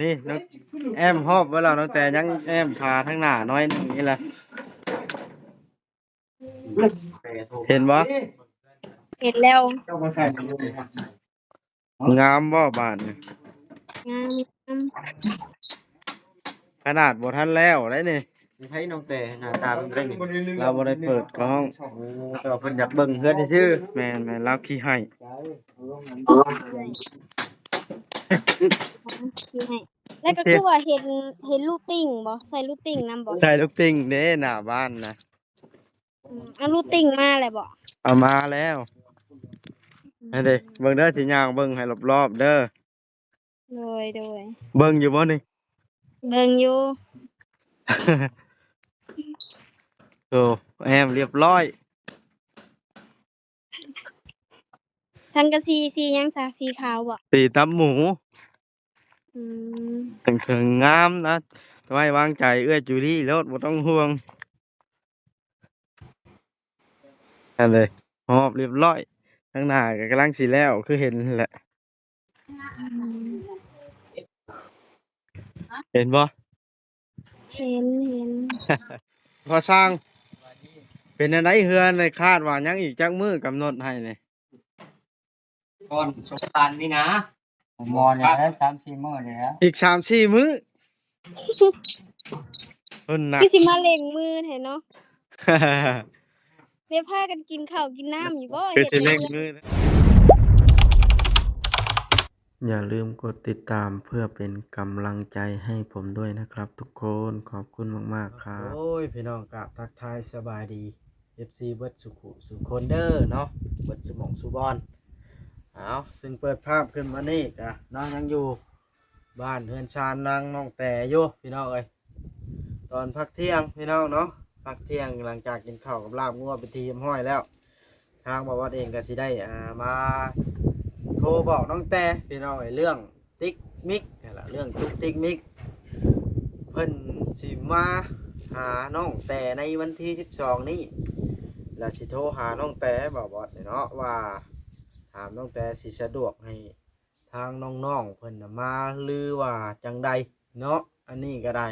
ນີ້ນ້ອງແອ້ມຮອບໄວ້ແລ້ວ ນ້ອງແຕຍັງແອ້ມພາທາງໜ້າໜ້ອຍໜຶ່ງນີ້ແຫຼະ ເຫັນບໍ່? ເຫັນແລ້ວ. ງາມບໍ່ບາດນີ້? ງາມ ງາມ. ຂະໜາດບໍ່ທັນແລ້ວໄດ໋ນີ້. ໃຜນ້ອງແຕ ໜ້າຕາເປັນຈັ່ງໃດນີ້? ລາວບໍ່ໄດ້ເປີດກ້ອງ. ໂອ້ ແຕ່ວ່າເພິ່ນຢາກເບິ່ງເຮືອນຊື່ໆ. ແມ່ນໆ ລາວຂີ້ໄຫ້. ໂອ້ຍ ຂີ້ໄຫ້. ແລ້ວກໍຄືວ່າເຫັນ ເຫັນລູກຕິ່ງບໍ່? ໃສ່ລູກຕິ່ງນຳບໍ່? ໃສ່ລູກຕິ່ງເດ້ ໜ້າບ້ານນະ. ອືມ ເອົາລູກຕິ່ງມາແລ້ວບໍ່? ເອົາມາແລ້ວ. ອືມ ຫັ້ນເດ້ ເບິ່ງເດີ ຊິຍ່າງເບິ່ງໃຫ້ລອບໆເດີ. ໂດຍ ໂດຍ. ເບິ່ງຢູ່ບໍ່ນີ້? ເບິ່ງຢູ່. ໂອ້ ແອ້ມລຽບຮ້ອຍ. ສັງກະສີສີຫຍັງຊະ? ສີຂາວບໍ່? ສີຕັບໝູ. ອືມ ເຖິງ ເຖິງງາມນະ ໄວ້ວາງໃຈເອື້ອຍຈູລີໂລດ ບໍ່ຕ້ອງຫ່ວງ. ຫັ້ນເລີຍ ຮອບລຽບຮ້ອຍ ທາງໜ້າກໍກຳລັງຊິແລ້ວ ຄືເຫັນຫັ້ນແຫຼະ. ອືມ ເຫັນບໍ່? ເຫັນ ເຫັນ. ພໍ່ຊ່າງ ເປັນແນວໃດເຮືອນ? ຄາດວ່າຍັງອີກຈັກມື້ກຳນົດໃຫ້ນີ້? ກ່ອນສົງການນີ້ນະ ໝໍນີ້ແຫຼະ ສາມສີ່ມື້ນີ້ແຫຼະ ອີກສາມສີ່ມື້ ເພິ່ນນະ ຄືຊິມາເລັ່ງມືແທ້ເນາະ. ໄດ້ພາກັນກິນເຂົ້າກິນນ້ຳຢູ່ບໍ່? ຄືຊິເລັ່ງມື. ຢ່າລືມກົດຕິດຕາມເພື່ອເປັນກຳລັງໃຈໃຫ້ຜົມດ້ວຍນະຄັບທຸກຄົນ. ຂອບຄຸນມາກໆຄັບ. ໂອ້ຍ ພີ່ນ້ອງ ກະທັກທາຍສະບາຍດີ ເອັຟຊີ ເບິດສູ່ຄູ່ສູ່ຄົນເດີເນາະ ເບິດສູ່ໝ່ອງສູ່ບ່ອນ. ເອົາ ຊຶ່ງເປີດພາບຂຶ້ນມານີ້ກະເນາະ ຍັງຢູ່ບ້ານເຮືອນຊານນາງນ້ອງແຕຢູ່ ພີ່ນ້ອງເອີຍ. ຕອນພັກທ່ຽງ ພີ່ນ້ອງເນາະ ພັກທ່ຽງ ຫຼັງຈາກກິນເຂົ້າກັບລາບງົວເປັນທີ່ຮຽບຮ້ອຍແລ້ວ ທາງບ່າວບອດເອງກໍຊິໄດ້ ອ່າ ມາໂທບອກນ້ອງແຕ ພີ່ນ້ອງເອີຍ ເລື່ອງຕິກມິກຫັ້ນລະ ເລື່ອງຈຸກຕິກມິກ. ເພິ່ນຊິມາຫານ້ອງແຕໃນວັນທີສິບສອງນີ້ ແລ້ວຊິໂທຫານ້ອງແຕ ບ່າວບອດນີ້ເນາະ ວ່າຖາມນ້ອງແຕຊິສະດວກໃຫ້ ທາງນ້ອງໆເພິ່ນນະມາ ຫຼືວ່າຈັ່ງໃດເນາະ ອັນນີ້ກໍໄດ້.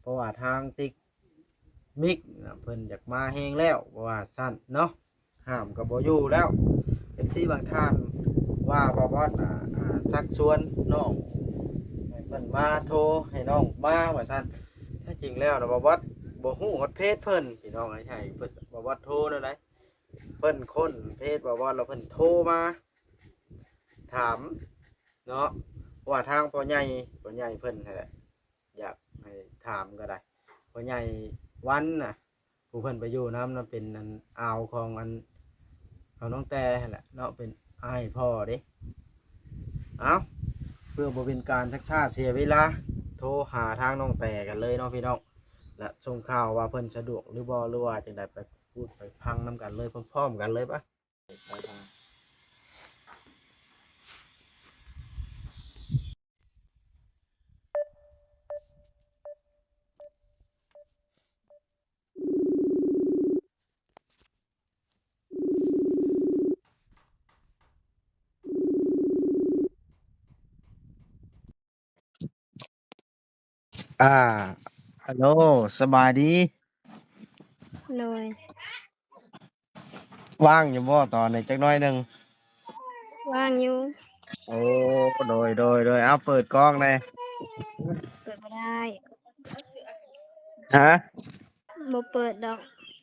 ເພາະວ່າທາງຕິກມິກນະ ເພິ່ນຢາກມາແຮງແລ້ວ ເພາະວ່າຊັ້ນເນາະ ຫ້າມກໍບໍ່ຢູ່ແລ້ວ. ເອັຟຊີບາງທ່ານວ່າ ບ່າວບອດນະ ອ່າ ຊັກຊວນນ້ອງໃຫ້ເພິ່ນມາ ໂທໃຫ້ນ້ອງມາວ່າຊັ້ນ. ແທ້ຈິງແລ້ວນະ ບ່າວບອດບໍ່ຮູ້ຮອດເພຈເພິ່ນ ພີ່ນ້ອງເອີຍ ໃຫ້ເພິ່ນ ບ່າວບອດໂທແນວໃດ ເພິ່ນຄົ້ນເພຈບ່າວບອດ ແລ້ວເພິ່ນໂທມາ ຖາມເນາະ ວ່າທາງພໍ່ໃຫຍ່ ພໍ່ໃຫຍ່ເພິ່ນຫັ້ນແຫຼະ ຢາກໃຫ້ຖາມກໍໄດ້ ພໍ່ໃຫຍ່ວັນນະ ຜູ້ເພິ່ນໄປຢູ່ນຳນະ ເປັນອັນອາວຂອງອັນ ຂອງນ້ອງແຕຫັ້ນແຫຼະເນາະ ເປັນອ້າຍພໍ່ເດ້. ເອົ້າ ເພື່ອບໍ່ເປັນການຊັກຊ້າເສຍເວລາ ໂທຫາທາງນ້ອງແຕກັນເລີຍເນາະ ພີ່ນ້ອງ ແລະ ສົ່ງຂ່າວວ່າເພິ່ນສະດວກຫຼືບໍ່ ຫຼືວ່າຈັ່ງໃດ ໄປ ພູດໄປຟັງນຳກັນເລີຍ ພ້ອມໆກັນເລີຍປະ. ອ່າ ຮັລໂຫຼ ສະບາຍດີ. ໂດຍ. ວ່າງຢູ່ບໍ່ຕອນນີ້ຈັກໜ້ອຍໜຶ່ງ? ວ່າງຢູ່. ໂອ້ ໂດຍ ໂດຍ ໂດຍ. ເອົາ ເປີດກ້ອງແດ່. ເປີດບໍ່ໄດ້. ຮະ? ບໍ່ເປີດດອກ.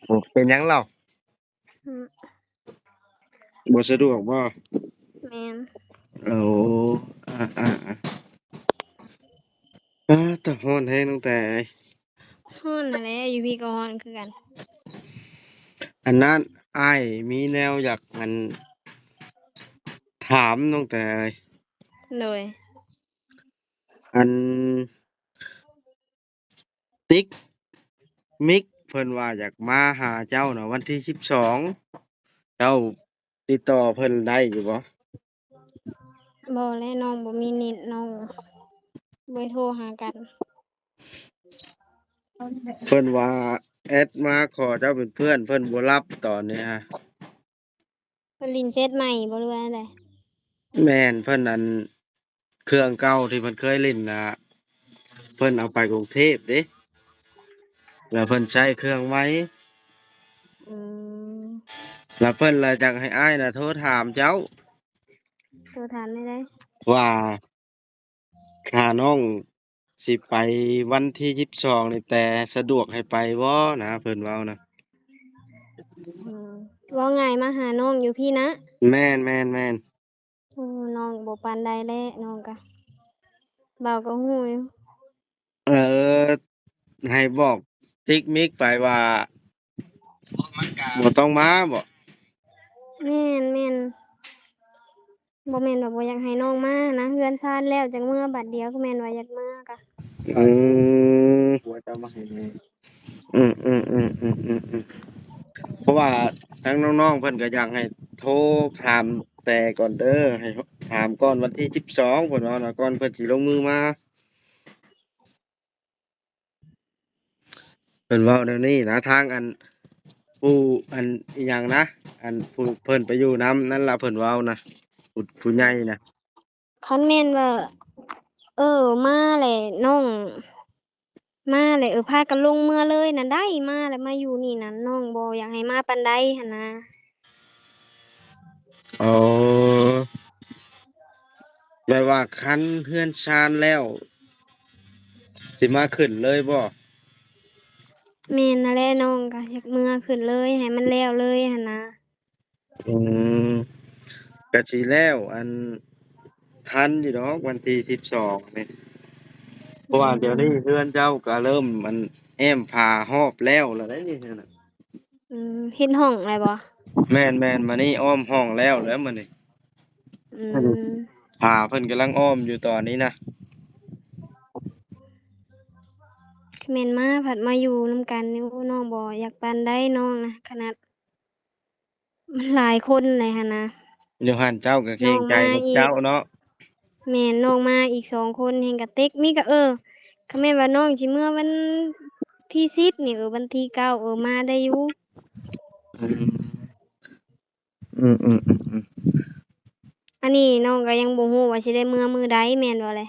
ໂອ້ ເປັນຫຍັງເລົ່າ? ອືມ ບໍ່ສະດວກບໍ່? ແມ່ນ. ໂອ້ ອາ ອາ ອາ ຕາຮ້ອນແຮງນ້ອງແຕ. ຮ້ອນຫັ້ນແຫຼະ ຢູ່ພີ້ກໍຮ້ອນຄືກັນ. ອັນນັ້ນ ອ້າຍມີແນວຢາກ ອັນ ຖາມນ້ອງແຕ. ໂດຍ. ອັນ ຕິກມິກເພິ່ນວ່າຢາກມາຫາເຈົ້ານະ ວັນທີສິບສອງ ເຈົ້າຕິດຕໍ່ເພິ່ນໄດ້ຢູ່ບໍ່? ບໍ່ແຫຼະ ນ້ອງບໍ່ມີເນັດ ນ້ອງບໍ່ໄດ້ໂທຫາກັນ. ເພິ່ນວ່າແອັດມາຂໍເຈົ້າເປັນເພື່ອນ ເພິ່ນບໍ່ຮັບຕອນນີ້ຮະ. ເພິ່ນຫຼິ້ນເຟສໃໝ່ບໍ່ ຫຼືວ່າແນວໃດ? ແມ່ນ ເພິ່ນ ອັນ ເຄື່ອງເກົ່າທີ່ເພິ່ນເຄີຍຫຼິ້ນນະ ເພິ່ນເອົາໄປກຸງເທບເດ້ ແລ້ວເພິ່ນໃຊ້ເຄື່ອງໃໝ່. ອືມ ແລ້ວເພິ່ນລະຢາກໃຫ້ອ້າຍນະໂທຖາມເຈົ້າ ໂທຖາມແນວໃດ? ວ່າ ຖ້ານ້ອງຊິໄປວັນທີສິບສອງນີ້ ແຕ່ສະດວກໃຫ້ໄປບໍ່ນະ ເພິ່ນເວົ້ານະ. ອືມ ເວົ້າງ່າຍມາຫານ້ອງຢູ່ພີ້ນະ. ແມ່ນໆໆ. ໂອ້ ນ້ອງບໍ່ປານໃດແຫຼະ ນ້ອງກະ ເວົ້າກະຮູ້ຢູ່. ເອີ ໃຫ້ບອກຕິກມິກໄປວ່າ ບໍ່ຕ້ອງມາບໍ? ແມ່ນໆ ບໍ່ແມ່ນວ່າບໍ່ຢາກໃຫ້ນ້ອງມານະ ເຮືອນຊານແລ້ວຈັ່ງເມືອ ບາດດຽວກະແມ່ນວ່າຢາກເມືອກະ. ອືມ ອືມໆໆ ເພາະວ່າທາງນ້ອງໆເພິ່ນກະຢາກໃຫ້ໂທຖາມແຕ່ກ່ອນເດີ ໃຫ້ຖາມກ່ອນວັນທີສິບສອງ ເພິ່ນວ່ານະ ກ່ອນເພິ່ນຊິລົງມືມາ. ເພິ່ນເວົ້າແນວນີ້ນະ ທາງອັນ ຜູ້ອັນອີ່ຫຍັງນະ ອັນຜູ້ເພິ່ນໄປຢູ່ນຳນັ້ນລະ ເພິ່ນເວົ້ານະ ຜູ້ ຜູ້ໃຫຍ່ນະ. ຄັນແມ່ນວ່າ ເອີ ມາແຫຼະນ້ອງ ມາແຫຼະ ເອີ ພາກັນລົງເມືອເລີຍນະໄດ້ ມາແລ້ວມາຢູ່ນີ້ນະ ນ້ອງບໍ່ຢາກໃຫ້ມາປານໃດຫັ້ນນະ. ອໍ ແບບວ່າຄັນເຮືອນຊານແລ້ວ ຊິມາຂຶ້ນເລີຍບໍ່? ແມ່ນຫັ້ນແຫຼະ ນ້ອງກະຢາກເມືອຂຶ້ນເລີຍ ໃຫ້ມັນແລ້ວເລີຍຫັ້ນນະ. ອືມ ກະຊິແລ້ວ ອັນ ທັນຢູ່ດອກ ວັນທີສິບສອງນີ້ ເພາະວ່າດຽວນີ້ເຮືອນເຈົ້າກະເລີ່ມ ອັນ ແອ້ມຝາຮອບແລ້ວລະໄດ໋ນີ້. ອືມ ເຮັດຫ້ອງແລ້ວບໍ່? ແມ່ນໆ ມື້ນີ້ອ້ອມຫ້ອງແລ້ວ ແລ້ວມື້ນີ້. ອືມ ຝາເພິ່ນກຳລັງອ້ອມຢູ່ຕອນນີ້ນະ. ແມ່ນມາພັດມາຢູ່ນຳກັນນີ້ ໂອ້ ນ້ອງບໍ່ຢາກປານໃດ ນ້ອງນະ ຂະໜາດມັນຫຼາຍຄົນແຫຼະຫັ້ນນະ. ຢູ່ຫັ້ນເຈົ້າກະເກງໃຈພວກເຈົ້າເນາະ. ແມ່ນ ນ້ອງມາອີກສອງຄົນແຮ່ງກະເຕັກ ມີກະ ເອີ ຄັນແມ່ນວ່ານ້ອງຊິເມືອວັນທີສິບນີ້ ເອີ ວັນທີເກົ້າ ເອີ ມາໄດ້ຢູ່. ອືມ ອືມໆໆໆ ອັນນີ້ນ້ອງກະຍັງບໍ່ຮູ້ວ່າຊິໄດ້ເມືອມື້ໃດ ແມ່ນບໍ່ແລະ?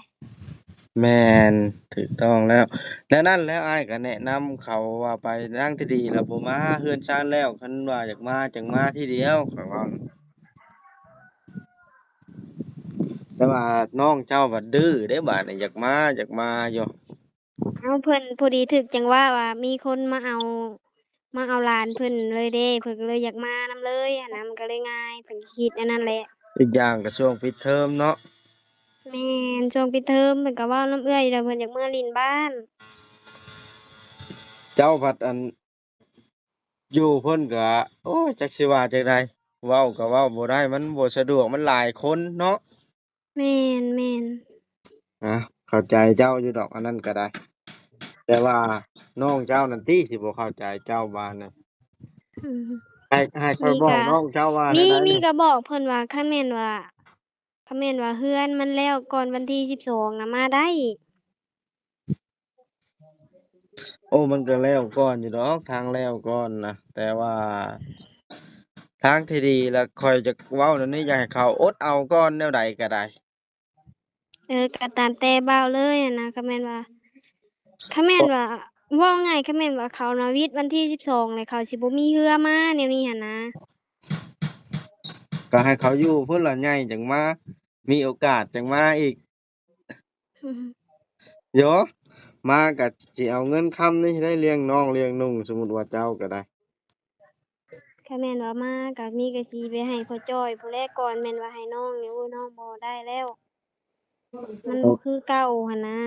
ແມ່ນ ຖືກຕ້ອງແລ້ວ. ແນວນັ້ນແລ້ວ ອ້າຍກະແນະນຳເຂົາວ່າໄປທາງທີ່ດີລະບໍ່ມາເຮືອນຊານແລ້ວ ຄັນວ່າຢາກມາຈັ່ງມາທີດຽວ ຂ້ອຍເວົ້າ. ແຕ່ວ່ານ້ອງເຈົ້າບັດດື້ເດ້ ບາດນີ້ຢາກມາ ຢາກມາຢູ່. ເອົາ ເພິ່ນພໍດີຖືກຈັງຫວະວ່າມີຄົນມາເອົາ ມາເອົາຫຼານເພິ່ນເລີຍເດ້ ເພິ່ນກະເລີຍຢາກມານຳເລີຍຫັ້ນນະ ມັນກະເລີຍງ່າຍ ເພິ່ນຄິດແນວນັ້ນແຫຼະ. ອີກຢ່າງກະຊ່ວງປິດເທີມເນາະ. ແມ່ນ ຊ່ວງປິດເທີມ ເພິ່ນກະເວົ້ານຳເອື້ອຍຢູ່ດອກ ເພິ່ນຢາກເມືອຫຼິ້ນບ້ານ. ເຈົ້າພັດ ອັນ ຢູ່ເພິ່ນກະ ໂອ້ຍ ຈັກຊິວ່າຈັ່ງໃດ ເວົ້າກະເວົ້າບໍ່ໄດ້ ມັນບໍ່ສະດວກ ມັນຫຼາຍຄົນເນາະ. ແມ່ນໆ ອາ ເຂົ້າໃຈເຈົ້າຢູ່ດອກ ອັນນັ້ນກະໄດ້ ແຕ່ວ່ານ້ອງເຈົ້ານັ້ນຕິ ຊິບໍ່ເຂົ້າໃຈເຈົ້າບາດນີ້. ອືມ ໃຫ້ ໃຫ້ຂ້ອຍບອກນ້ອງເຈົ້າວ່າ ມີ ແນວໃດ ມີກະບອກເພິ່ນວ່າ ຄັນແມ່ນວ່າ ຄັນແມ່ນວ່າເຮືອນມັນແລ້ວກ່ອນວັນທີສິບສອງນະ ມາໄດ້. ໂອ້ ມັນກະແລ້ວກ່ອນຢູ່ດອກ ທາງແລ້ວກ່ອນນະ ແຕ່ວ່າທາງທີ່ດີລະ ຂ້ອຍຈະເວົ້າແນວນີ້ ຢາກໃຫ້ເຂົາອົດເອົາກ່ອນແນວໃດກະໄດ້. ເອີ ກະຕາມແຕ່ບ່າວເລີຍຫັ້ນນະ ຄັນແມ່ນວ່າ ຄັນແມ່ນວ່າ ເວົ້າງ່າຍ ຄັນແມ່ນວ່າເຂົານະ ວິດວັນທີສິບສອງແລ້ວ ເຂົາຊິບໍ່ມີເຮືອມາແນວນີ້ຫັ້ນນະ. ກະໃຫ້ເຂົາຢູ່ພຸ້ນລະ ໃຫຍ່ຈັ່ງມາ ມີໂອກາດຈັ່ງມາອີກ. ໂຢ ມາກະຊິເອົາເງິນຄຳນີ້ໃຫ້ໄດ້ລ້ຽງນ້ອງລ້ຽງນຸ່ງ ສົມມຸດວ່າເຈົ້າກະໄດ້. ຄັນແມ່ນວ່າມາກະມີກະຊິໄປໃຫ້ພໍ່ຈ້ອຍພຸ້ນແຫຼະ ກ່ອນແມ່ນວ່າໃຫ້ນ້ອງນີ້ ໂອ້ຍ ນ້ອງບໍ່ໄດ້ແລ້ວ ມັນບໍ່ຄືເກົ່າຫັ້ນນະ.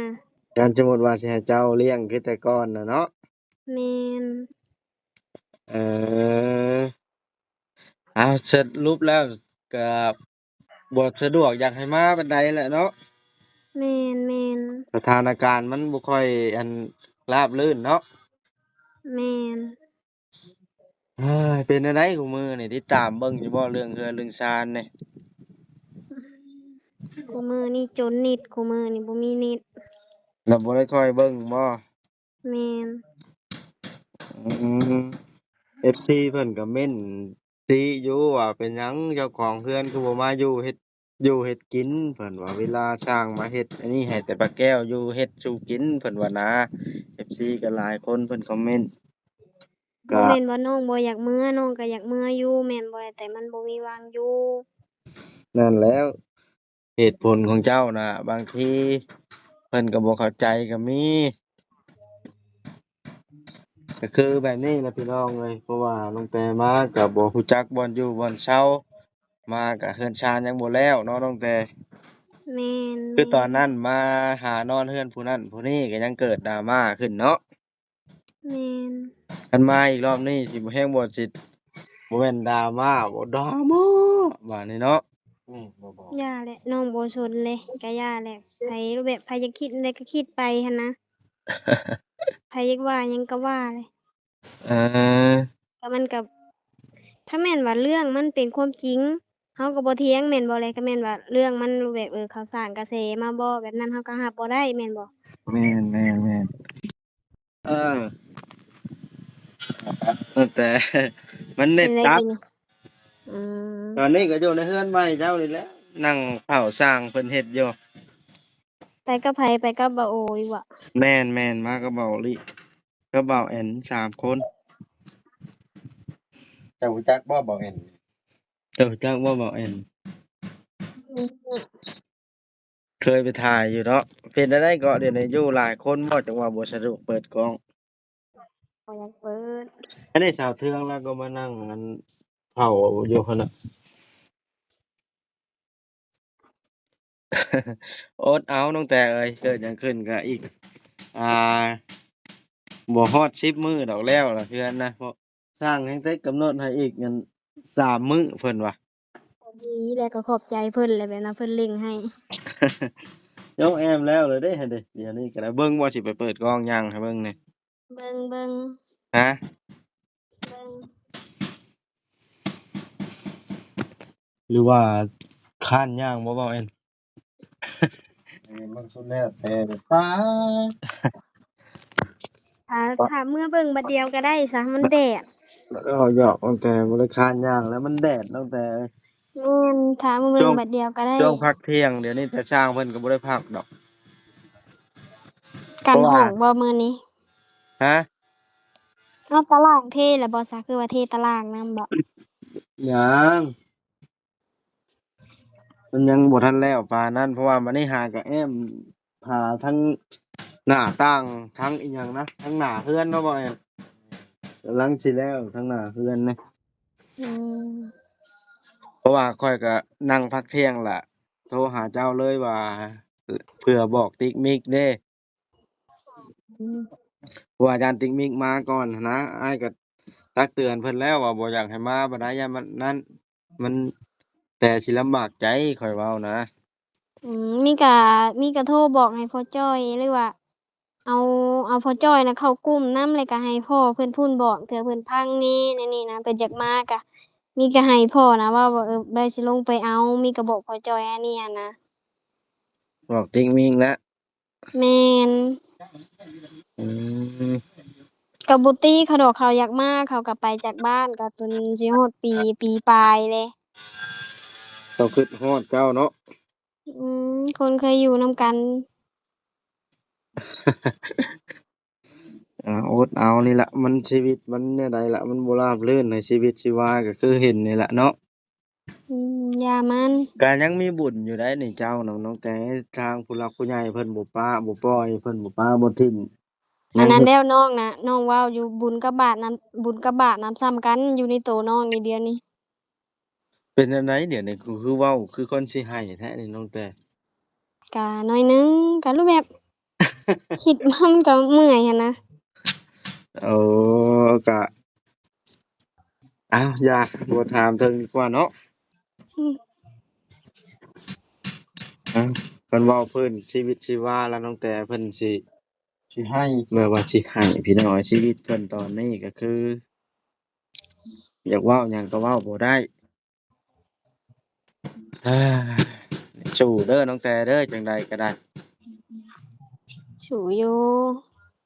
ຄັນສົມມຸດວ່າຊິໃຫ້ເຈົ້າລ້ຽງຄືແຕ່ກ່ອນນະເນາະ. ແມ່ນ. ເອີ ເອົາ ສະຫຼຸບແລ້ວກະ ບໍ່ສະດວກຢາກໃຫ້ມາປານໃດແຫຼະເນາະ. ແມ່ນໆ ສະຖານະການມັນບໍ່ຄ່ອຍ ອັນ ລາບລື່ນເນາະ. ແມ່ນ. ເອີຍ ເປັນແນວໃດຄູ່ມື້ນີ້ ຕິດຕາມເບິ່ງຢູ່ບໍ່ ເລື່ອງເຮືອນເລື່ອງຊານນີ້? ຄູ່ມື້ນີ້ຈົນເນັດ ຄູ່ມື້ນີ້ບໍ່ມີເນັດ ແລ້ວບໍ່ໄດ້ຄ່ອຍເບິ່ງບໍ່? ແມ່ນ. ອືມ ເອັຟຊີ ເພິ່ນກະເມັ້ນຕິຢູ່ວ່າ ເປັນຫຍັງເຈົ້າຂອງເຮືອນຄືບໍ່ມາຢູ່ເຮັດ ຢູ່ເຮັດກິນ ເພິ່ນວ່າ ເວລາຊ່າງມາເຮັດອັນນີ້ໃຫ້ແຕ່ປ້າແກ້ວຢູ່ເຮັດສູ່ກິນ ເພິ່ນວ່ານະ. ເອັຟຊີກໍຫຼາຍຄົນເພິ່ນຄອມເມັນ ກໍ ບໍ່ແມ່ນວ່ານ້ອງບໍ່ຢາກເມືອ ນ້ອງກໍຢາກເມືອຢູ່ແມ່ນບໍ່ ແຕ່ມັນບໍ່ມີວ່າງຢູ່. ນັ້ນແຫຼະ ເຫດຜົນຂອງເຈົ້ານະ ບາງທີເພິ່ນກໍບໍ່ເຂົ້າໃຈກໍມີ. ກໍຄືແບບນີ້ແຫຼະພີ່ນ້ອງເອີຍ ເພາະວ່ານ້ອງແຕມາກໍບໍ່ຮູ້ຈັກບ່ອນຢູ່ບ່ອນເຊົາ ມາກໍເຮືອນຊານຍັງບໍ່ແລ້ວເນາະນ້ອງແຕ. ແມ່ນ ຄືຕອນນັ້ນມາຫານອນເຮືອນຜູ້ນັ້ນຜູ້ນີ້ກໍຍັງເກີດດຣາມາຂຶ້ນເນາະ. ແມ່ນ ຄັນມາອີກລອບນີ້ຊິແຮງບໍ່ ຊິບໍ່ແມ່ນດຣາມາບໍ່ ດຣາມາບາດນີ້ເນາະ. ແມ່ນບໍ່? ຢ່າແຫຼະ ນ້ອງບໍ່ສົນເລີຍ ກະຢ່າແຫຼະ. ໃຜ ແບບໃຜຢາກຄິດແນວໃດກໍຄິດໄປຫັ້ນນະ ໃຜຢາກວ່າຫຍັງກໍວ່າເລີຍ. ເອີ ກໍມັນກໍ ຖ້າແມ່ນວ່າເລື່ອງມັນເປັນຄວາມຈິງ ເຮົາກໍບໍ່ຖຽງແມ່ນບໍ່ແລະ? ກໍແມ່ນວ່າເລື່ອງມັນແບບ ເອີ ເຂົາສ້າງກະແສມາບໍ່ ແບບນັ້ນເຮົາກໍຮັບບໍ່ໄດ້ແມ່ນບໍ່? ແມ່ນໆໆ ເອີ ແຕ່ມັນເນັດຕັດ. ອືມ ຕອນນີ້ກໍຢູ່ໃນເຮືອນໃໝ່ເຈົ້ານີ້ແຫຼະ ນັ່ງເຝົ້າຊ່າງເພິ່ນເຮັດຢູ່. ໄປກັບໃຜ? ໄປກັບບ່າວໂອຢູ່ບໍ? ແມ່ນໆ ມາກັບບ່າວໂອລິ ກັບບ່າວແອນ ສາມຄົນ. ເຈົ້າຮູ້ຈັກບໍ່ບ່າວແອນ? ເຈົ້າຮູ້ຈັກບໍ່ບ່າວແອນ? ເຄີຍໄປຖ່າຍຢູ່ເນາະ. ເປັນແນວໃດເກາະ ດຽວນີ້ຢູ່ຫຼາຍຄົນບໍ່ ຈັ່ງວ່າບໍ່ສະດວກເປີດກ້ອງ? ບໍ່ຢາກເປີດ. ອັນນີ້ສາວເທືອງລາວກໍມານັ່ງອັນເຝົ້າຢູ່ຫັ້ນນະ. ອົດເອົານ້ອງແຕເອີຍ ເກີດຫຍັງຂຶ້ນກໍອີກ ອ່າ ບໍ່ຮອດສິບມື້ດອກແລ້ວລະເຮືອນນະ ເພາະຊ່າງແຮ່ງແຕ່ກຳນົດໃຫ້ອີກອັນສາມມື້ເພິ່ນວ່າ. ດີແລ້ວ ກໍຂອບໃຈເພິ່ນແຫຼະ ແບບວ່າເພິ່ນເລັ່ງໃຫ້. ໂຍມແອມແລ້ວເລີຍເດ້ ດຽວນີ້ກໍໄດ້ເບິ່ງວ່າຊິໄປເປີດກ້ອງຍ່າງໃຫ້ເບິ່ງແດ່. ເບິ່ງ ເບິ່ງ ຮະ? ເບິ່ງ ຫຼືວ່າຄ້ານຍ່າງບໍ່ເວົ້າແອນ? ເອີ ມັນສຸດແລ້ວແຕ່ ປ້າ ຖ້າ ຖ້າເມືອເບິ່ງບັດດຽວກໍໄດ້ຊະ ມັນແດດ. ເວົ້າຫຍອກນ້ອງແຕ ບໍ່ໄດ້ຄ້ານຍ່າງແລ້ວ ມັນແດດນ້ອງແຕ. ແມ່ນ ຖ້າເມືອເບິ່ງບັດດຽວກໍໄດ້. ຊ່ວງພັກທ່ຽງ ດຽວນີ້ແຕ່ຊ່າງເພິ່ນກໍບໍ່ໄດ້ພັກດອກ. ກັນຫ້ອງບໍ່ມື້ນີ້? ຮະ? ເອົາຕາລ່າງເທແລ້ວບໍ່ຊະ? ຄືວ່າເທຕາລ່າງນຳບໍ່? ຍັງ ມັນຍັງບໍ່ທັນແລ້ວປານນັ້ນ ເພາະວ່າມັນນີ້ຫາກະແອ້ມ ຫາທັງໜ້າຕ່າງ ທັງອີ່ຫຍັງນະ ທັງໜ້າເຮືອນເນາະ ບໍ່ແອນ ກຳລັງຊິແລ້ວທັງໜ້າເຮືອນນະ. ອືມ ເພາະວ່າຂ້ອຍກະນັ່ງພັກທ່ຽງລະ ໂທຫາເຈົ້າເລີຍວ່າ ເພື່ອບອກຕິກມິກເດ້. ອືມ ເພາະວ່າຢ້ານຕິກມິກມາກ່ອນຫັ້ນນະ ອ້າຍກໍຕັກເຕືອນເພິ່ນແລ້ວວ່າບໍ່ຢາກໃຫ້ມາປານໃດ ຢ້ານມັນນັ້ນ ມັນແຕ່ຊິລຳບາກໃຈ ຂ້ອຍເວົ້ານະ. ອືມ ມີກະ ມີກະໂທບອກໃຫ້ພໍ່ຈ້ອຍ ຫຼືວ່າເອົາ ເອົາພໍ່ຈ້ອຍນະເຂົ້າກຸ່ມນຳ ແລ້ວກະໃຫ້ພໍ່ເພິ່ນພຸ້ນບອກ ເທື່ອເພິ່ນພັງແດ່ ແນວນີ້ນະ ເພິ່ນຢາກມາກະ ມີກະໃຫ້ພໍ່ນະເວົ້າວ່າ ເອີ ໄດ້ຊິລົງໄປເອົາ ມີກະບອກພໍ່ຈ້ອຍອັນນີ້ຫັ້ນນະ ບອກຕິກມິກນະ. ແມ່ນ ອືມ ກໍບໍ່ຕິເຂົາດອກ ເຂົາຢາກມາ ເຂົາກໍໄປຈາກບ້ານ ກໍຈົນຊິຮອດປີ ປີປາຍແລ້ວ. ເຂົາຄິດຮອດເຈົ້າເນາະ. ອືມ ຄົນເຄີຍຢູ່ນຳກັນ. ອາ ອົດເອົານີ້ລະ ມັນ ຊີວິດມັນແນວໃດລະ ມັນບໍ່ລາບລື່ນໃນຊີວິດຊີວາ ກໍຄືເຫັນນີ້ລະເນາະ. ອືມ ຢ່າມັນ ກະຍັງມີບຸນຢູ່ໄດ໋ນີ້ເຈົ້ານຳນ້ອງແຕ ທາງຜູ້ຫຼັກຜູ້ໃຫຍ່ເພິ່ນບໍ່ປະບໍ່ປ່ອຍ ເພິ່ນບໍ່ປະບໍ່ຖິ້ມ. ອັນນັ້ນແລ້ວນ້ອງນະ ນ້ອງເວົ້າຢູ່ ບຸນກັບບາບນຳ ບຸນກັບບາບນຳສ່ຳກັນ ຢູ່ໃນໂຕນ້ອງນີ້ດຽວນີ້. ເປັນແນວໃດດຽວນີ້ ຄື ຄືເວົ້າຄືຄົນຊິໄຫ້ແທ້ນີ້ນ້ອງແຕ? ກະໜ້ອຍໜຶ່ງ ກະຮູ້ແບບ ຄິດມາມັນກໍເມື່ອຍຫັ້ນນະ. ໂອ້ ກະ ອ້າວ ຢ່າ ບໍ່ຖາມເຖິງດີກວ່າເນາະ. ອືມ ເອົ້າ ຄັນເວົ້າພື້ນຊີວິດຊີວາລະ ນ້ອງແຕເພິ່ນຊິ ຊິໃຫ້ ແບບວ່າຊິໃຫ້ ພີ່ນ້ອງເອີຍ ຊີວິດເພິ່ນຕອນນີ້ກໍຄື ຢາກເວົ້າຫຍັງກໍເວົ້າບໍ່ໄດ້. ສູ້ເດີນ້ອງແຕເດີ ຈັ່ງໃດກໍໄດ້ ສູ້ຢູ່.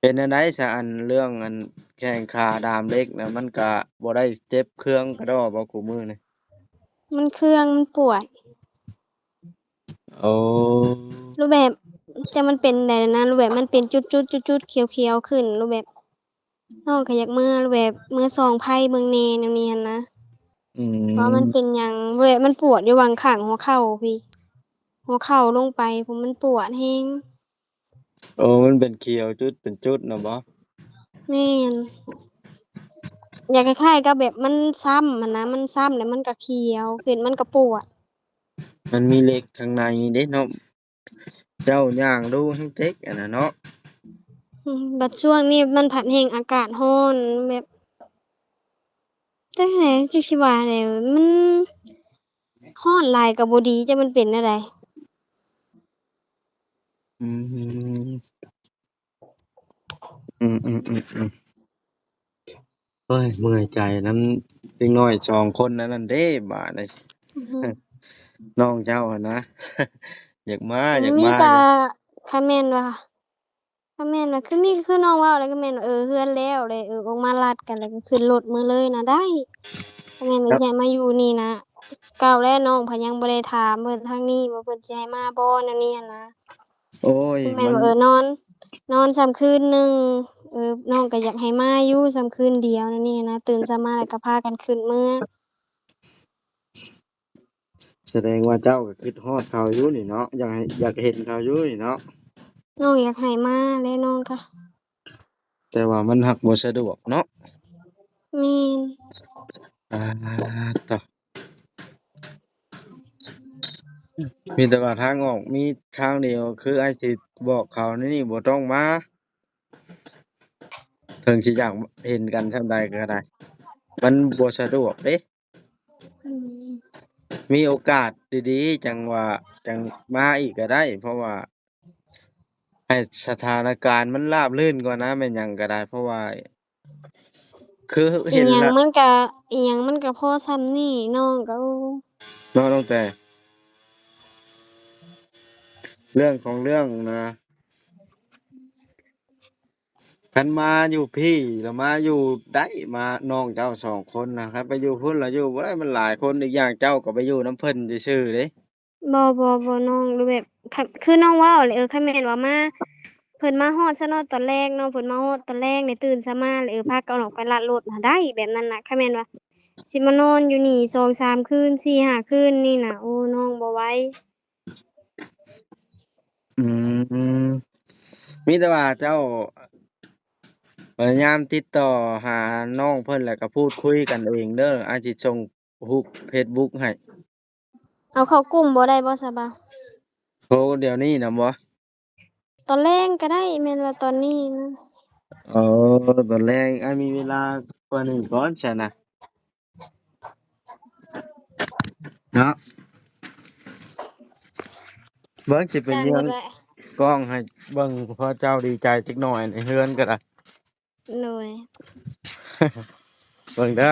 ເປັນແນວໃດຊະ ອັນເລື່ອງອັນແຂ້ງຂາດາມເຫຼັກນະ ມັນກະບໍ່ໄດ້ເຈັບເຄືອງກະດໍ້ບໍ່ຄູ່ມື້ນີ້? ມັນເຄືອງ ມັນປວດ. ໂອ້ ຮູບແບບ ຈັກມັນເປັນໃດນະ ຮູບແບບມັນເປັນຈຸດໆ ຈຸດໆ ຂຽວໆ ຂຶ້ນ ຮູບແບບ ນ້ອງກໍຢາກເມືອ ແບບເມືອສ່ອງໄຟເບິ່ງແດ່ແນວນີ້ຫັ້ນນະ ອືມ ວ່າມັນເປັນຫຍັງ ແບບມັນປວດຢູ່ຫວ່າງຂ້າງຫົວເຂົ່າພີ້ ຫົວເຂົ່າລົງໄປພຸ້ນ ມັນປວດແຮງ. ໂອ້ ມັນເປັນຂຽວຈຸດເປັນຈຸດນະບໍ? ແມ່ນ ຢາກຄ້າຍໆ ກັບແບບມັນຊ້ຳຫັ້ນນະ ມັນຊ້ຳແລ້ວມັນກໍຂຽວຂຶ້ນ ມັນກໍປວດ. ມັນມີເຫຼັກຂ້າງໃນເດ້ເນາະ. ເຈົ້າຍ່າງດູແຮງເຈັກອັນນັ້ນເນາະ. ອືມ ບັດຊ່ວງນີ້ມັນພັດແຮ່ງອາກາດຮ້ອນ ແບບ ຈັ່ງໃດ ຈັກຊິວ່າແນວ ມັນຮ້ອນຫຼາຍກໍບໍ່ດີ ຈັກມັນເປັນແນວໃດ. ອືມ ອືມໆໆໆ. ໂອ້ຍ ເມື່ອຍໃຈນຳເດັກນ້ອຍສອງຄົນນັ້ນເດ້ບາດນີ້ ອືຮຶ ນ້ອງເຈົ້າຫັ້ນນະ ຢາກມາ ຢາກມາ ມີກະ ຄັນແມ່ນວ່າ ຄັນແມ່ນວ່າ ຄືມີ ຄືນ້ອງເວົ້າແລ້ວ ກໍແມ່ນວ່າ ເອີ ເຮືອນແລ້ວແຫຼະ ເອີ ອອກມາລັດກັນ ແລ້ວກໍຂຶ້ນລົດເມືອເລີຍນະໄດ້ ຄັນແມ່ນວ່າ ຊິໃຫ້ມາຢູ່ນີ້ນະ ເກົ່າແລ້ວ ນ້ອງເພິ່ນຍັງບໍ່ໄດ້ຖາມເພິ່ນທາງນີ້ວ່າ ເພິ່ນຊິໃຫ້ມາບໍ່ ແນວນີ້ຫັ້ນນະ. ໂອ້ຍ ຄືແມ່ນວ່າ ເອີ ນອນ ນອນຊ້ຳຄືນໜຶ່ງ ເອີ ນ້ອງກໍຢາກໃຫ້ມາຢູ່ຊ້ຳຄືນດຽວນັ້ນນີ້ນະ ຕື່ນເຊົ້າມາແລ້ວກໍພາກັນຂຶ້ນເມືອ. ສະແດງວ່າເຈົ້າກໍຄິດຮອດເຂົາຢູ່ນີ້ເນາະ ຢາກໃຫ້ ຢາກເຫັນເຂົາຢູ່ນີ້ເນາະ. ນ້ອງຢາກໃຫ້ມາແຫຼະ ນ້ອງກໍ ແຕ່ວ່າມັນຮັກບໍ່ສະດວກເນາະ. ແມ່ນ. ອ່າ ຕະ ມີແຕ່ວ່າທາງອອກມີທາງດຽວ ຄືອ້າຍຊິບອກເຂົານີ້ ບໍ່ຕ້ອງມາ ເຖິງຊິຢາກເຫັນກັນສ່ຳໃດກໍໄດ້ ມັນບໍ່ສະດວກເດ້. ອືມ ມີໂອກາດດີໆ ຈັ່ງວ່າ ຈັ່ງມາອີກກໍໄດ້ ເພາະວ່າໃຫ້ສະຖານະການມັນລາບລື່ນກ່ອນນະ ແມ່ນຫຍັງກໍໄດ້ ເພາະວ່າ ຄືເຫັນ ອີ່ຫຍັງ ລະ ມັນກະ ອີ່ຫຍັງມັນກະພໍຊ່ຳນີ້ ນ້ອງກໍ ໂອ້ ເນາະ ນ້ອງແຕ່ ເລື່ອງຂອງເລື່ອງນະ ຄັນມາຢູ່ພີ້ລະມາຢູ່ໄດ້ ມາ ນ້ອງເຈົ້າສອງຄົນນະ ຄັນໄປຢູ່ພຸ້ນລະຢູ່ບໍ່ໄດ້ ມັນຫຼາຍຄົນ ອີກຢ່າງເຈົ້າກໍໄປຢູ່ນຳເພິ່ນຊື່ໆເດ້. ບໍ່ ບໍ່ ບໍ່ ນ້ອງ ຫຼືແບບ ຄັນ ຄືນ້ອງເວົ້າແຫຼະ ເອີ ຄັນແມ່ນວ່າມາ ເພິ່ນມາຮອດຊະເນາະ ຕອນແລກເນາະ ເພິ່ນມາຮອດຕອນແລກນີ້ ຕື່ນເຊົ້າມາແລ້ວ ເອີ ພາກັນອອກໄປລັດລົດນະໄດ້ ແບບນັ້ນນະ ຄັນແມ່ນວ່າຊິມານອນຢູ່ນີ້ສອງສາມຄືນ ສີ່ຫ້າຄືນນີ້ນະ ໂອ້ ນ້ອງບໍ່ໄຫວ. ອືມ ມີແຕ່ວ່າເຈົ້າພະຍາຍາມຕິດຕໍ່ຫານ້ອງເພິ່ນ ແລ້ວກໍພູດຄຸຍກັນເອງເດີ ອ້າຍຊິສົ່ງຮູບເຟສບຸກໃຫ້. ເອົາເຂົ້າກຸ່ມບໍ່ໄດ້ບໍ່ຊະບ່າວ? ໂທດຽວນີ້ນະບໍ່? ຕອນແລງກໍໄດ້ ແມ່ນວ່າຕອນນີ້ນະ. ເອີ ຕອນແລງ ອ້າຍມີເວລາກວ່ານີ້ກ່ອນຊັ້ນນະ ເນາະ. ເບິ່ງຊິໄປເມືອງ ກ້ອງໃຫ້ເບິ່ງ ເພາະເຈົ້າດີໃຈຈັກໜ້ອຍໃນເຮືອນກໍໄດ້. ໂດຍ ເບິ່ງເດີ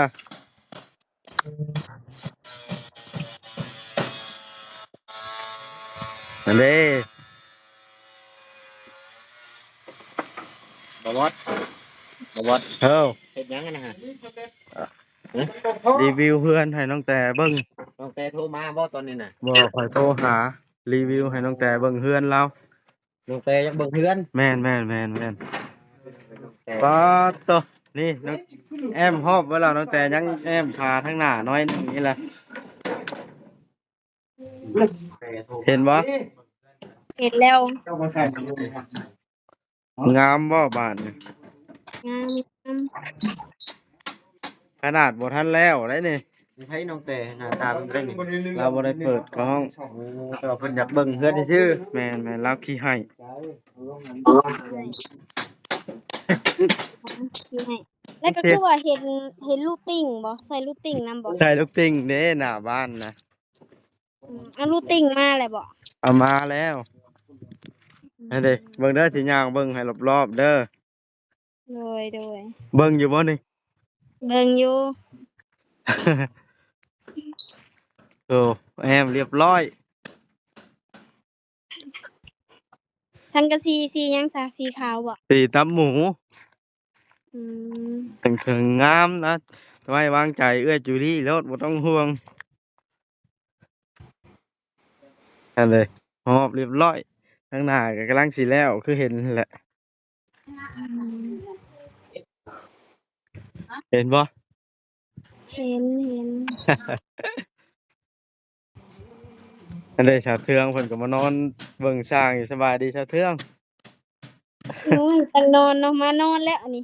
ອັນເດ້ ບໍ່ວອດ ບໍ່ວອດ ເອີ ເຮັດຫຍັງຫັ້ນນະ? ຮະ? ຣີວິວເຮືອນໃຫ້ນ້ອງແຕເບິ່ງ. ນ້ອງແຕໂທມາບໍ່ຕອນນີ້ນະ? ບໍ່ ຂ້ອຍໂທຫາ ຣີວິວໃຫ້ນ້ອງແຕເບິ່ງເຮືອນລາວ. ນ້ອງແຕຢາກເບິ່ງເຮືອນ. ແມ່ນໆໆໆ. ປາດໂຕ ນີ້ນ້ອງແອ້ມຮອບເວລາ ນ້ອງແຕຍັງແອ້ມຂາທາງໜ້າໜ້ອຍໜຶ່ງນີ້ແຫຼະ. ເຫັນບໍ່? ເຫັນແລ້ວ. ງາມບໍ່ບາດນີ້? ງາມ ງາມ. ຂະໜາດບໍ່ທັນແລ້ວໄດ໋ນີ້. ໃຜນ້ອງແຕ ໜ້າຕາເປັນໄດ໋ນີ້? ລາວບໍ່ໄດ້ເປີດກ້ອງ. ໂອ້ ແຕ່ວ່າເພິ່ນຢາກເບິ່ງເຮືອນຊື່ໆ. ແມ່ນໆ ລາວຂີ້ໄຫ້. ແລ້ວກໍຄືວ່າເຫັນ ເຫັນລູກຕິ່ງບໍ່? ໃສ່ລູກຕິ່ງນຳບໍ່? ໃສ່ລູກຕິ່ງເດ້ ໜ້າບ້ານນະ. ອືມ ເອົາລູກຕິ່ງມາແລ້ວບໍ່? ເອົາມາແລ້ວ. ອືມ ຫັ້ນເດ້ ເບິ່ງເດີ ຊິຍ່າງເບິ່ງໃຫ້ລອບໆເດີ. ໂດຍໆ ເບິ່ງຢູ່ບໍ່ນີ້? ເບິ່ງຢູ່. ໂອ້ ແອ້ມລຽບຮ້ອຍ. ສັງກະສີສີຫຍັງຊະ? ສີຂາວບໍ່? ສີຕັບໝູ. ອືມ ເຖິງ ເຖິງງາມນະ ໄວ້ວາງໃຈເອື້ອຍຈູລີໂລດ ບໍ່ຕ້ອງຫ່ວງ. ຫັ້ນເລີຍ ຮອບຮຽບຮ້ອຍ ທາງໜ້າກໍກຳລັງຊິແລ້ວ ຄືເຫັນຫັ້ນແຫຼະ. ເຫັນບໍ່? ເຫັນ ເຫັນ. ອັນໃດ ສາວເທືອງເພິ່ນກໍມານອນເບິ່ງຊ່າງຢູ່. ສະບາຍດີສາວເທືອງ. ໂອ້ຍ ຕັ້ງນອນເນາະ ມານອນແລ້ວອັນນີ້.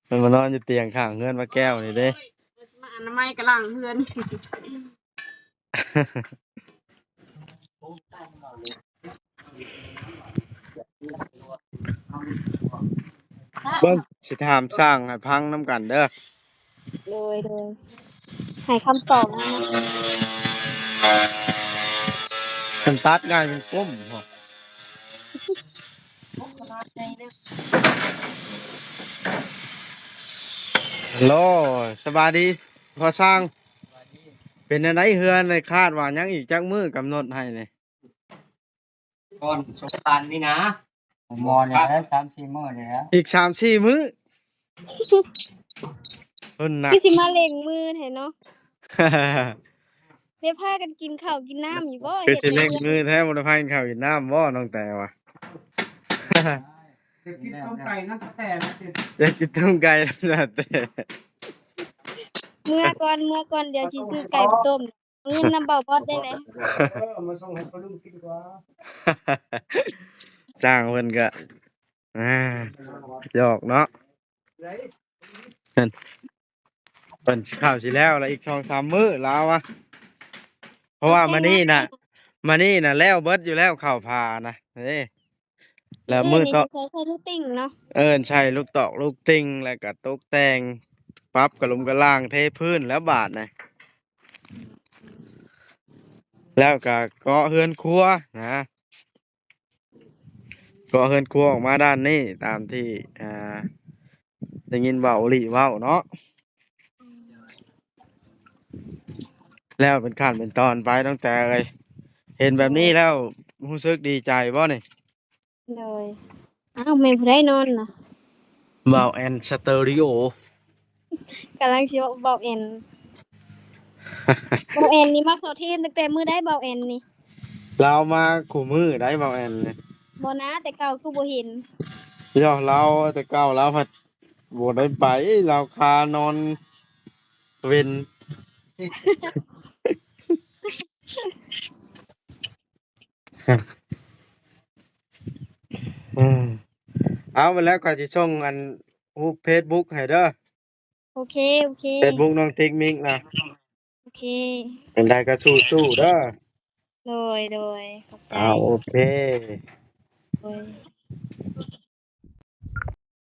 ເພິ່ນມານອນຢູ່ຕຽງຂ້າງເຮືອນປ້າແກ້ວນີ້ເດ້. ມາອະນາໄມກະຫຼັງເຮືອນ. ເບິ່ງ ຊິຖາມຊ່າງໃຫ້ຟັງນຳກັນເດີ. ໂດຍ ໂດຍ ໃຫ້ຄຳຕອບມາ. ມັນຕັດງ່າຍ ມັນກົມ. ຮັລໂຫຼ ສະບາຍດີພໍ່ຊ່າງ. ເປັນແນວໃດເຮືອນນີ້ ຄາດວ່າຍັງອີກຈັກມື້ກຳນົດໃຫ້ນີ້? ກ່ອນສົງການນີ້ນະ ໝໍນີ້ແຫຼະ ສາມສີ່ມື້ນີ້ແຫຼະ. ອີກສາມສີ່ມື້ ເພິ່ນນະ ຄືຊິມາເລັ່ງມືແທ້ເນາະ. ໄດ້ພາກັນກິນເຂົ້າກິນນ້ຳຢູ່ບໍ່? ຄືຊິເລັ່ງມືແທ້ ບໍ່ໄດ້ພາກິນເຂົ້າກິນນ້ຳບໍ່ ນ້ອງແຕວະ? ຢາກກິນຕົ້ມໄກ່ນຳຕາແຕ່ ຢາກກິນຕົ້ມໄກ່ນຳຕາແຕ່. ເມືອກ່ອນ ເມືອກ່ອນ ດຽວຊິຊື້ໄກ່ໄປຕົ້ມ. ເງິນນຳເບົາບອດໄດ້ແຫຼະ. ເອີ ມາສົ່ງໃຫ້ພໍ່ລຸງກິນກວ່າ. ຊ່າງເພິ່ນກະ ອ່າ ຫຍອກເນາະ. ເພິ່ນ ເພິ່ນເຂົ້າຊິແລ້ວລະ ອີກສອງສາມມື້ລາວວ່າ. ເພາະວ່າມານີ້ນະ ມານີ້ນະແລ້ວເບິດຢູ່ແລ້ວ ເຂົ້າຜານະເດ້. ແລ້ວມື້ຕໍ່ ໃສ່ ໃສ່ລູກຕິ່ງເນາະ. ເອີ ໃສ່ລູກຕອກລູກຕິ່ງ ແລ້ວກະຕົກແຕ່ງ ປັບກະລຸມກະລ່າງ ເທພື້ນແລ້ວບາດນະ. ແລ້ວກະເກາະເຮືອນຄົວນະ ເກາະເຮືອນຄົວອອກມາດ້ານນີ້ ຕາມທີ່ ອ່າ ໄດ້ຍິນເວົ້າ ໂອລິເວົ້າເນາະ. ແລ້ວເປັນຂັ້ນເປັນຕອນໄປ ນ້ອງແຕເອີຍ. ເຫັນແບບນີ້ແລ້ວ ຮູ້ສຶກດີໃຈບໍ່ນີ້? ໂດຍ. ອ້າວ ແມ່ນຜູ້ໃດນອນນະ? ບ່າວແອນສະເຕີຣີໂອ. ກຳລັງຊິເວົ້າບ່າວແອນ. ບ່າວແອນນີ້ມາເຂົ້າທີມຕັ້ງແຕ່ມື້ໃດ ບ່າວແອນນີ້? ລາວມາຄູ່ມື້ໃດ ບ່າວແອນນີ້. ບໍ່ນາ ແຕ່ເກົ່າຄືບໍ່ເຫັນ. ເຈົ້າ ລາວແຕ່ເກົ່າລາວພັດບໍ່ໄດ້ໄປ ລາວຄານອນເວັນ. ເອົາ ແລ້ວຂ້ອຍຊິສົ່ງອັນຮູບເຟສບຸກໃຫ້ເດີ. ໂອເຄ ໂອເຄ ເຟສບຸກນ້ອງຕິກມິກນະ. ໂອເຄ ອັນໃດກໍສູ້ໆເດີ. ໂດຍ ໂດຍ ຂອບໃຈ. ເອົາ ໂອເຄ ໂດຍ.